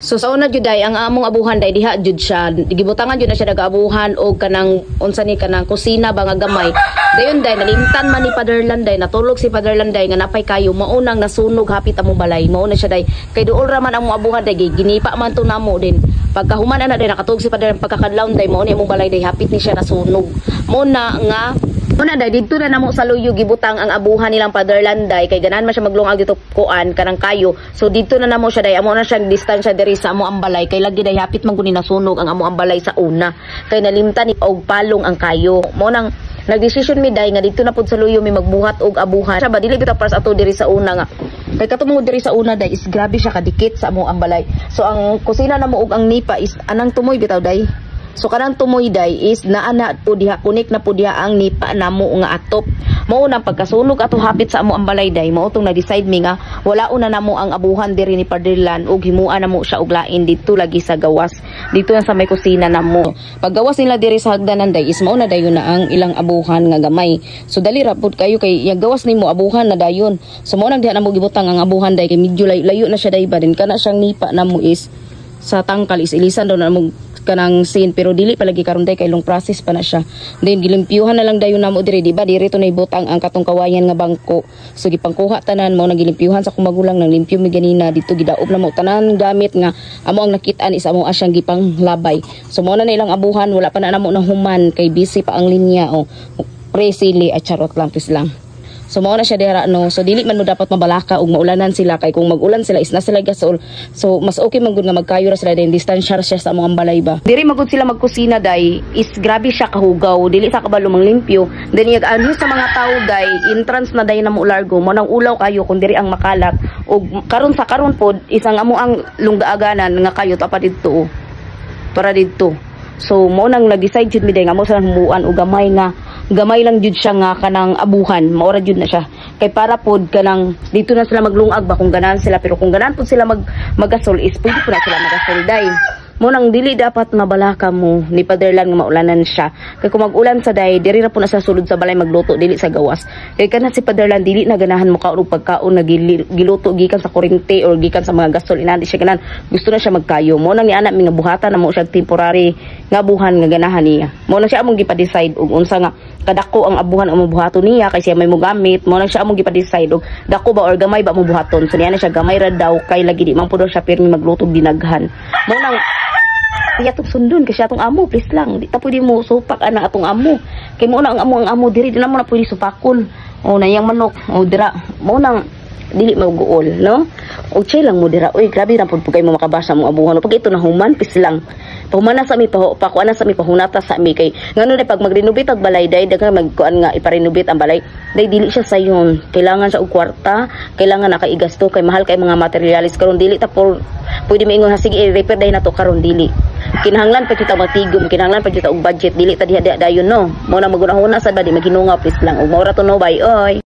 So sa una jud ay ang among abuhan day diha jud siya. Gibutangan jud na siya nag-abuhan og kanang unsa ni, kanang kusina ba nga gamay. Dayon day nalimtan man ni Father Landay, natulog si Father Landay nga napay kayo, maunang nasunog hapit among balay. Mao na siya day. Kay duol ra man ang among abuhan day, ginipa man to namo din. Pagkahuman ana day nakatulog si Father, pagkakadlawon day mao ni among balay day hapit ni siya nasunog. Mo na nga Muna day didto na namo sa luyo gibutang ang abuhan nilang Father Landay kay ganahan man siya maglungag dito kuan kanang kayo. So didto na namo siya day, amo na siya distansya diri sa amo ang balay kay lagi day hapit man guni nasunog ang amo ang balay sa una. Kay nalimtan ni og palong ang kayo. Mo nang nagdesisyon mi day nga didto na pud sa luyo mi magbuhat og abuhan. Siya ba dili bitaw para sa ato diri sa una nga. Kay kato mo diri sa una day is grabe siya kadikit sa amo ang balay. So ang kusina namo og ang nipa is anang tumoy bitaw day. So kanang tumoy day is naa na po diha, kunik na po diha ang nipa namo nga atop. Mao nang pagkasunog ato hapit sa amo ang balay day, mao tong na-decide mi nga wala una namo ang abuhan diri ni Paderlan ug himua namo siya og lain didto lagi sa gawas. Dito na sa may kusina namo. Paggawas nila diri sa hagdanan day is mao na dayon na ang ilang abuhan nga gamay. So dali ra pud kayo kay yagawas nimo abuhan na dayon. So mao nang diha namo gibutang ang abuhan day kay medyo layo, layo na siya day ba din kana siyang nipa namo is sa tangkal is ilisan daw na mo kanang sin, pero dili palagi karon day kay long process pa na siya. Then gilimpyuhan na lang dayon namo diri, di ba? Diri to na ibutang ang katong kawayan nga bangko. So gipangkuha tanan mo, naglimpyuhan sa akong magulang, nang limpyo mi ganina dito, gidaop na mo tanan gamit nga amo ang nakitaan is amo asyang gipanglabay. So mo na ilang abuhan, wala pa na namo na human kay busy pa ang linya oh. Pre sili at charot lang, please lang. So mao na siya dira, no. So dili man mo dapat mabalaka og maulanan sila kay kung magulan sila is na sila gasol. So mas okay man gud nga magkayo ra sila din, distansya ra siya sa among balay ba. Diri magud sila magkusina day is grabe siya kahugaw, dili sa kabalo manglimpyo. Then yag ano sa mga tao day entrance na day na mo largo mo nang ulaw kayo kung diri ang makalat. Og karon sa karon pod isang amo ang lunggaaganan nga kayo pa didto, oh. Para didto. So mo nang nag-decide jud mi day nga mo sa humuan og gamay nga gamay lang jud siya nga kanang abuhan, maora jud na siya. Kay para pod kanang dito na sila maglungag ba kung ganahan sila, pero kung ganahan pod sila magasol is pwede po na sila magasol day. Mo nang dili dapat mabalaka mo ni Paderlan nga maulanan siya. Kay kung mag-ulan sa day, diri ra po na sa sulod sa balay magluto, dili sa gawas. Kay kana si Paderlan dili na ganahan mo kaon og pagkaon na giluto gikan sa kuryente or gikan sa mga gasol, inandi siya ganahan. Gusto na siya magkayo. Mo nang niana mi nga buhatan na mo siya temporary nga abuhan nga ganahan niya. Mo nang siya among gipa-decide og unsa nga kadako ang abuhan ang buhaton niya kay siya may mogamit. Mo nang siya among gipa-decide og dako ba or gamay ba mo buhaton. So niya na siya gamay ra daw kay lagi di man pud daw siya pirmi magluto dinaghan. Mo nang iya atong sundon kasi atong amo, please lang. Di ta pwede mo supak ana atong amo. Kay mo na ang amo diri di na mo na pwede supakon. O na iyang manok o dira. Mo nang dili maguol, no? O chill lang mo dira. Uy, grabe na pud kay mo makabasa mo abuhan. Pag ito na human, please lang. Pahuman na sa mi, pakuan na sa mi, pahunata sa mi kay ngano day pag magrenovate ang balay day daghan magkuan nga ipa-renovate ang balay day, dili siya sayon. Kailangan siya og kwarta, kailangan na kay igasto kay mahal kay mga materialis karon. Dili ta por pwede maingon ha, sige i-repair day nato karon, dili. Kinahanglan pa kita magtigom, kinahanglan pa kita og budget, dili ta diha dayon, no? Mo na magunahuna sa ba di maghinungaw, please lang. Ug mao ra to, no? Bye oy.